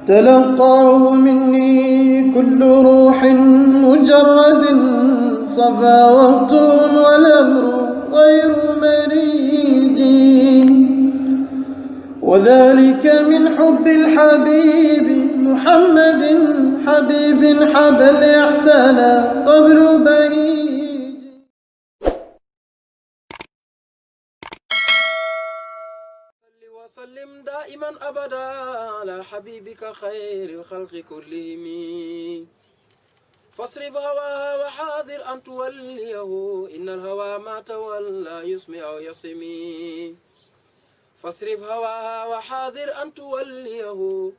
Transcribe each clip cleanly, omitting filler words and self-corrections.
تلقاه مني كل روح مجرد صفا وقت والأمر غير مريج، وذلك من حب الحبيب محمد حبيب حب الإحسان قبل بهيج. وسلم دائما أبدا على حبيبك خير الخلق كلهم، فاصرف هواها وحاذر أن توليه، إن الهوى ما تولى يسمع أو يصمي. فاصرف هواها وحاذر أن توليه،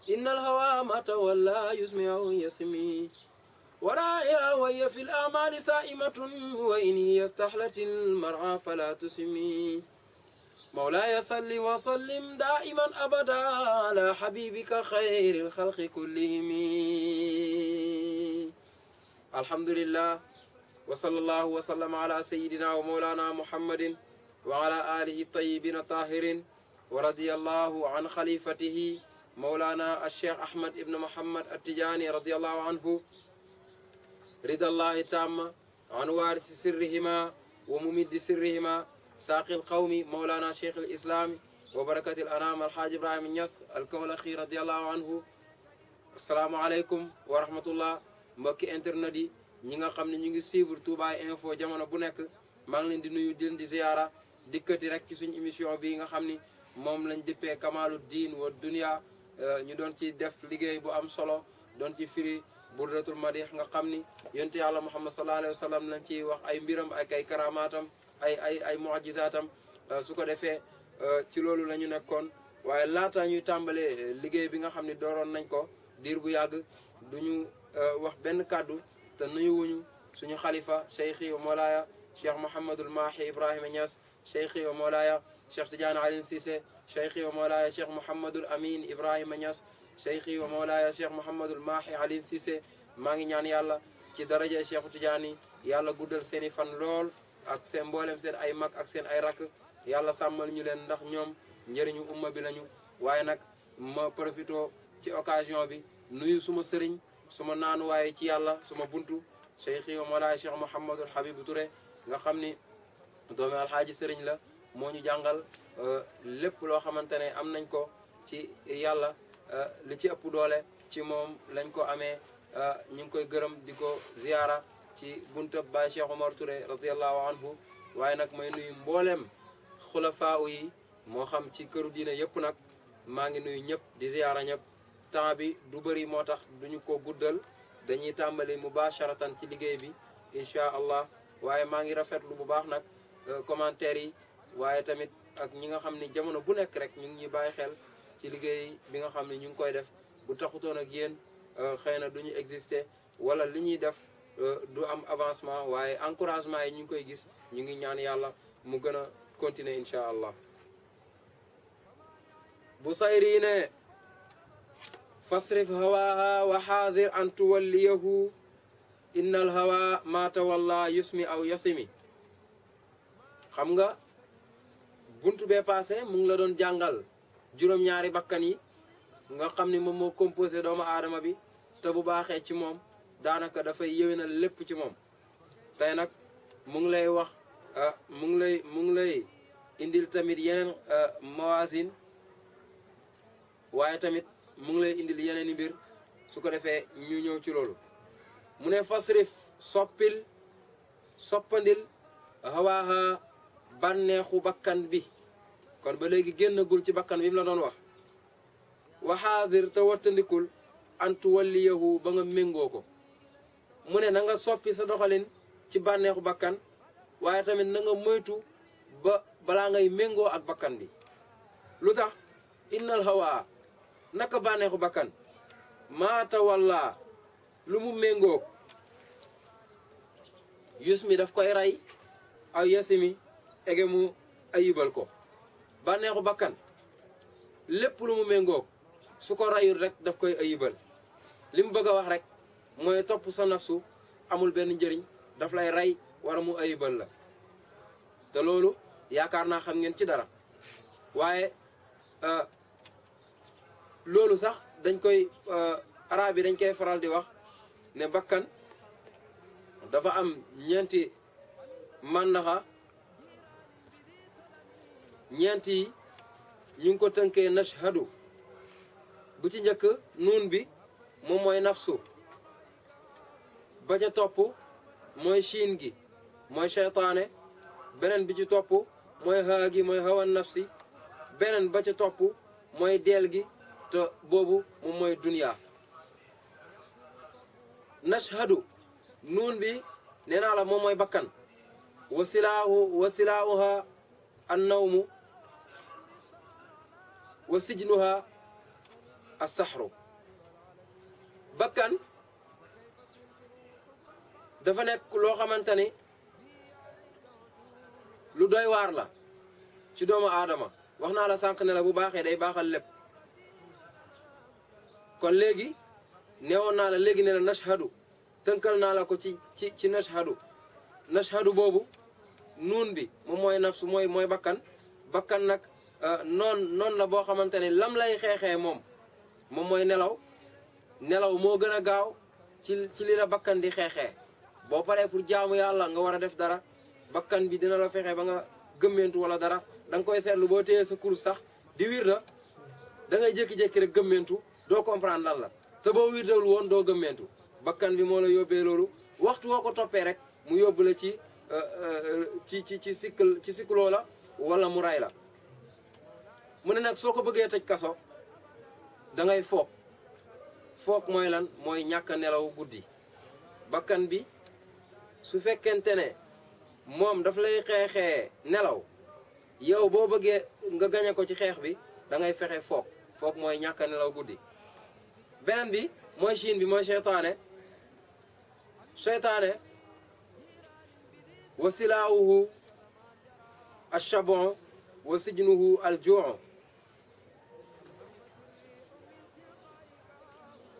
إن الهوى ما تولى يسمع أو يصمي. وراعيها وهي في الأعمال سائمة، وإن هي استحلت المرعى فلا تسمي. مولاي صل وسلم دائما أبدا على حبيبك خير الخلق كلهم. الحمد لله وصلى الله وسلم على سيدنا ومولانا محمد وعلى آله الطيبين الطاهرين، ورضي الله عن خليفته مولانا الشيخ أحمد بن محمد التجاني رضي الله عنه رضا الله تام عن وارث سرهما وممد سرهما ساقي القوم مولانا شيخ الإسلام وبركة الأنام الحاج إبراهيم نياس الكولخي رضي الله عنه. السلام عليكم ورحمة الله. mbokki internet yi ñi nga xam ne ñu ngi suivre Touba Info jamono bu nekk maa ngi leen di nuyu di leen di ziyaara dikkati rek ci suñu émission bi nga xam ni moom lañ dippee Kamalu Diin wa Dunya, ñu doon ci def liggéey bu am solo doon ci firi burdatul madih nga xam ni yonent yàlla Muhammad sallallahu alayhi wa sallam lañ ciy wax ay mbiram ak ay karamaatam ay mu'jizaatam. su ko defee ci loolu la ñu nekkoon, waaye laata ñuy tàmbalee liggéey bi nga xam ne dooroon nañ ko diir bu yàgg duñu wax benn kàddu te nuyuwuñu suñu xalifa cheikhi wa moolaaya cheikh Mouhamadul Mahi Ibrahima Niass, cheikhi wa moolaaya cheikh Tidiane Alioune Cissé, cheikhi wa moolaaya cheikh Mouhamadul Amin Ibrahima Niass, cheikhi wa moolaaya cheikh Mouhamadul Mahi Alioune Cissé. maa ngi ñaan yàlla ci daraja cheikh Tidiane yàlla guddal seeni fan lool ak seen mboolem seen ay mag ak seen ay rakk, yàlla sàmmal ñu leen ndax ñoom njëriñu umma bi lañu. waaye nag ma profito ci occasion bi nuyu suma sëriñ suma naanuwaaye ci yàlla suma buntu cheikhi wa moolaay cheikh Mouhamadul Habib Touré nga xam ni doomi alxaaji sëriñ la, moo ñu jàngal lépp loo xamante ne am nañ ko ci yàlla li ci ëpp doole ci moom lañ ko amee. ñu ngi koy gërëm di ko ziyaara ci buntab Baay Cheikh Omar Touré radiallahu anhu. waaye nag may nuyu mbooleem xulafaa yi moo xam ci këru diine yëpp nag maa ngi nuyu ñëpp di ziyaara ñëpp. temps bi du bëri moo tax duñu ko guddal, dañuy tàmbali mubasharatan ci liggéey bi incha allah. waaye maa ngi rafetlu bu baax nag commentaires yi, waaye tamit ak ñi nga xam ni jamono bu nekk rek ñu ngi ñuy bàyyi xel ci liggéey bi nga xam ne ñu ngi koy def. bu taxutoon ak yéen xëy na duñu exister wala li ñuy def du am avancement, waaye encouragement yi ñu ngi koy gis. ñu ngi ñaan yàlla mu gën a continuer incha allah. bu sayri ne fasrif hawaha wa xaadir an tuwalliyahu, inna al hawa ma tawalla yusmi aw yasimi. xam nga buntu bee passé mu ngi la doon jàngal juróom-ñaari bakkan yi nga xam ni moom moo composé doomu aadama bi, te bu baaxee ci moom daanaka dafay yéwénal lépp ci moom. tey nag mu ngi lay wax mu ngi lay indil tamit yeneen mawaasin, waaye tamit mu ngi lay indil yeneen i mbir. su ko defee ñu ñëw ci loolu. mu ne fasrif soppandil hawaaha bànneexu bakkan bi. kon ba léegi génnagul ci bakkan bi mu la doon wax. waxaadir te wattandikul antu walliyahu ba nga méngoo ko. mu ne na nga soppi sa doxalin ci bànneexu bakkan, waaye tamit na nga moytu balaa ngay méngoo ak bakkan bi. lu tax? innal hawa naka bànneexu bakkan maata walla lu mu méngoog yus mi daf koy rey aw yasimi ege mu ayibal ko. bànneexu bakkan lépp lu mu méngoog su ko rayul rek daf koy ayibal. li mu bëgg a wax rek mooy topp sa nafsu amul benn njëriñ, daf lay rey wara mu ayibal la. te loolu yaakaar naa xam ngeen ci dara. waaye loolu sax dañ koy arab yi dañ koy faral di wax ne bakkan dafa am ñeenti màndaxa ñeenti yi ñu ngi ko tënkee nashhadu bu ci njëkk nuun bi moom mooy nafsu ba ca topp mooy shiin gi mooy seytaane beneen bi ci topp mooy haa gi mooy hawan nafsi beneen ba ca topp mooy deel gi te boobu moom mooy duniya nashhadu nuun bi nee naa la moom mooy bakkan wasilaahuha an nawmu wa sijnuha as-sahru bakkan dafa nekk loo xamante ni lu doy waar la ci doomu aadama wax naa la sànq ne la bu baaxee day baaxal lépp kon léegi neewoon naa la léegi ne la nashhadu tënkal naa la ko ci nashhadu boobu nuun bi moom mooy nafsu mooy bakkan nag noon la boo xamante ni lam lay xeexee moom mooy nelaw moo gën a gaaw ci li la bakkan di xeexee boo paree pour jaamu yàlla nga war a def dara bakkan bi dina la fexe ba nga gëmmentu wala dara da nga koy seetlu boo téyee sa course sax di wirda da ngay jékki-jékki rek gëmmentu doo comprendre lan la te boo wirdawul woon doo gëmmentu bakkan bi moo la yóbbee loolu waxtu woo ko toppee rek mu yóbbu la ci cycle la wala mu ray la mu ne nag soo ko bëggee tëj kaso da ngay foog mooy lan mooy ñàkk nelaw guddi bakkan bi su fekkente ne moom daf lay xeexee nelaw yow boo bëggee nga gañe ko ci xeex bi da ngay fexe foog mooy ñàkk nelaw guddi beneen bi mooy chiin bi mooy seytaane wa silaawuhu ash-shab'u wa sijnuhu al-ju'u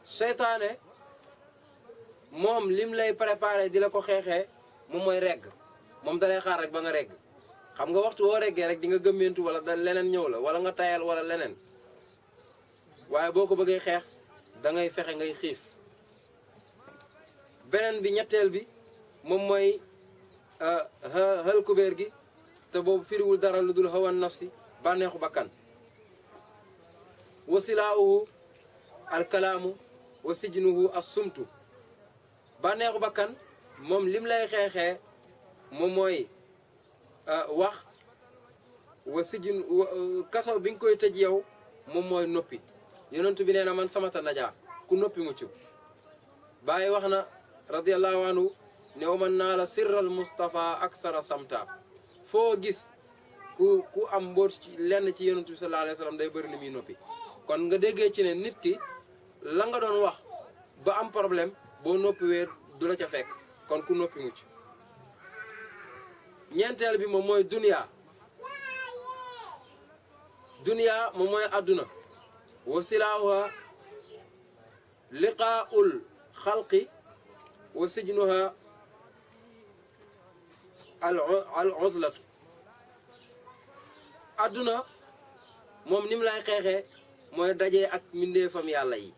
seytaane moom lim lay préparé di la ko xeexee moom mooy regg moom dalay xaar rek ba nga regg xam nga waxtu woo reggee rek di nga gëmmentu wala da leneen ñëw la wala nga tayal wala leneen waaye boo ko bëggee xeex da ngay fexe ngay xiif beneen bi ñetteel bi moom mooy xël kubéer gi te boobu firiwul dara lu dul hawan nafsi bànneexu bakkan wasilaahu alkalaamu wa sijnuhu as-sumtu bànneexu bakkan moom lim lay xeexee moom mooy wax wa sijn kaso bi nga koy tëj yow moom mooy noppi yonentu bi nee na man samata najaa ku noppi mucc bàyyi wax na radiyallahu anhu ne wa man naa la sirral Mustafa aksara samta foo gis ku am mboot ci lenn ci yonentu bi sallallahu alayhi wa sallam day bëri ni muy noppi kon nga déggee ci ne nit ki la nga doon wax ba am problème boo noppiwee du la ca fekk kon ku noppi mucc ñeenteel bi moom mooy duniya moom mooy àdduna wa silaahuha liqaa'ul xalqi wa sijnuha al uzlatu àdduna moom ni mu lay xeexee mooy dajee ak mbindeefam yàlla yi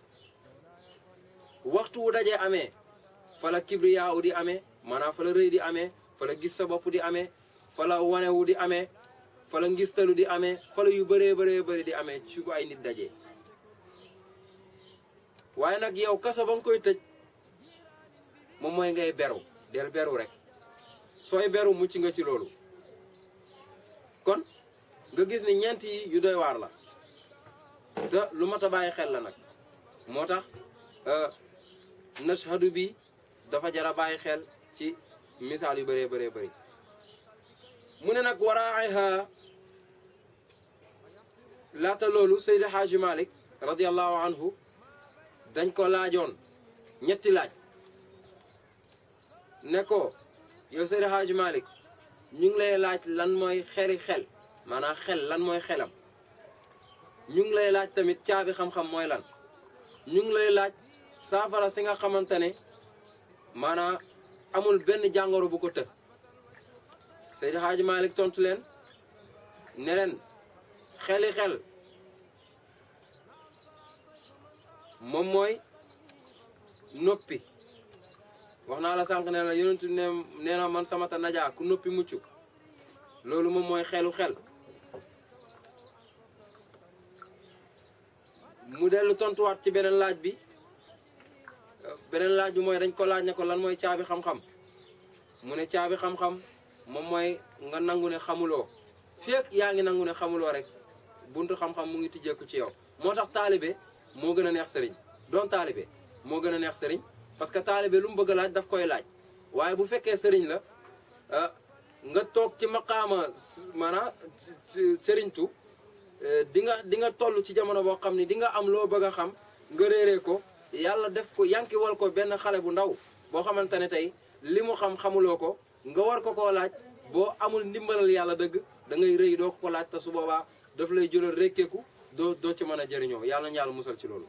waxtu wu dajee amee fa la kibriyaa u di amee maanaam fa la rëy di amee fa la gis sa bopp di amee fa la wanewu di amee fa la ngistalu di amee fa la yu bëree bëri di amee ci ko ay nit dajee waaye nag yow kaso ba nga koy tëj moom mooy ngay beru del beru rek sooy beru mucc nga ci loolu kon nga gis ni ñeent yi yu doy waar la te lu mat a bàyyi xel la nag moo tax nashhadu bi dafa jar a bàyyi xel ci misaal yu bëree bëri mu ne nag waraaha laata loolu Seydi Haaji Malick radiyallahu anhu dañ ko laajoon ñetti laaj ne ko yow Seydi Haaji Malick ñu ngi lay laaj lan mooy xel maanaam xel lan mooy xelam ñu ngi lay laaj tamit caabi xam-xam mooy lan ñu ngi lay laaj saafara si nga xamante ne maanaam amul benn jàngoro bu ko të Seydi Haaji Malick tontu leen ne leen xel moom mooy noppi wax naa la sànq ne la yonentu nee na man samata najaa ku noppi mucc loolu moom mooy xelu xel mu dellu tontuwaat ci beneen laaj bi mooy dañ ko laaj ne ko lan mooy caabi xam-xam mu ne caabi xam-xam moom mooy nga nangu ne xamuloo fekk yaa ngi nangu ne xamuloo rek buntu xam-xam mu ngi tijjeeku ci yow moo tax taalibe moo gën a neex sëriñ doon taalibe moo gën a neex sëriñ parce que taalibe lu mu bëgg a laaj daf koy laaj waaye bu fekkee sëriñ la nga toog ci maqaama maanaam sëriñtu di nga toll ci jamono boo xam ni di nga am loo bëgg a xam nga réeree ko yàlla def ko yankiwal ko benn xale bu ndaw boo xamante ne tey li mu xamuloo ko nga war ko koo laaj boo amul ndimbalal yàlla dëgg da ngay rëy doo ko laaj te su boobaa daf lay jëlal rekkeeku doo ci mën a jëriñoo yàlla na yàlla musal ci loolu.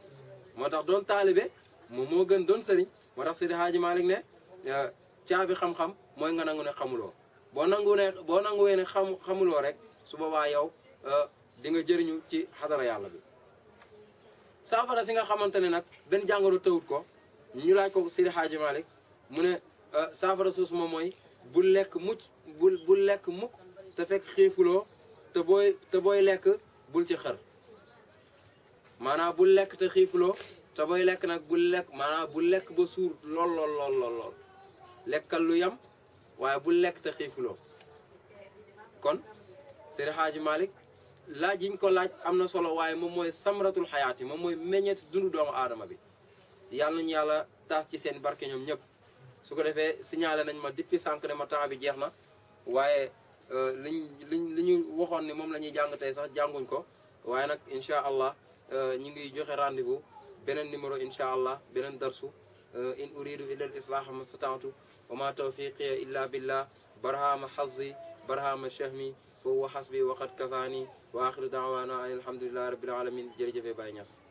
moo tax doon taalibe moom moo gën doon sëriñ moo tax Seydi Hadji Malick ne caabi xam-xam mooy nga nangu ne xamuloo boo nanguwee ne xamuloo rek su boobaa yow di nga jëriñu ci xadara yàlla bi. saafara si nga xamante ne nag benn jàngoro tawut ko ñu laaj ko Seydi Hadji Malick mu ne saafara soosu moom mooy bul lekk mukk te fekk xiifuloo te booy lekk bul ci xër maanaam bul lekk te xiifuloo te booy lekk nag bul lekk ba suur lool lekkal lu yam waaye bul lekk te xiifuloo kon Seydi Hadji Malick laaj yiñ ko laaj am na solo waaye moom mooy samratul xayaat yi moom mooy meññeet dundu doomu aadama bi yàlla nañu yàlla taas ci seen barke ñoom ñëpp su ko defee signalé nañ ma depuis sànq ne ma temps bi jeex na waaye li ñu waxoon ni moom la ñuy jàng tey sax jànguñ ko waaye nag incha allah ñu ngi joxe rendez-vous beneen numéro incha allah beneen darsu in uridu illa al islaha mastata'tu wa ma tawfiqiya illa billah barhama hazzi barhama shahmi fa huwa hasbi wa qad kafaani wa axiru daawaana an alhamdulillahi rabbil alamin jërëjëfe Baye Niass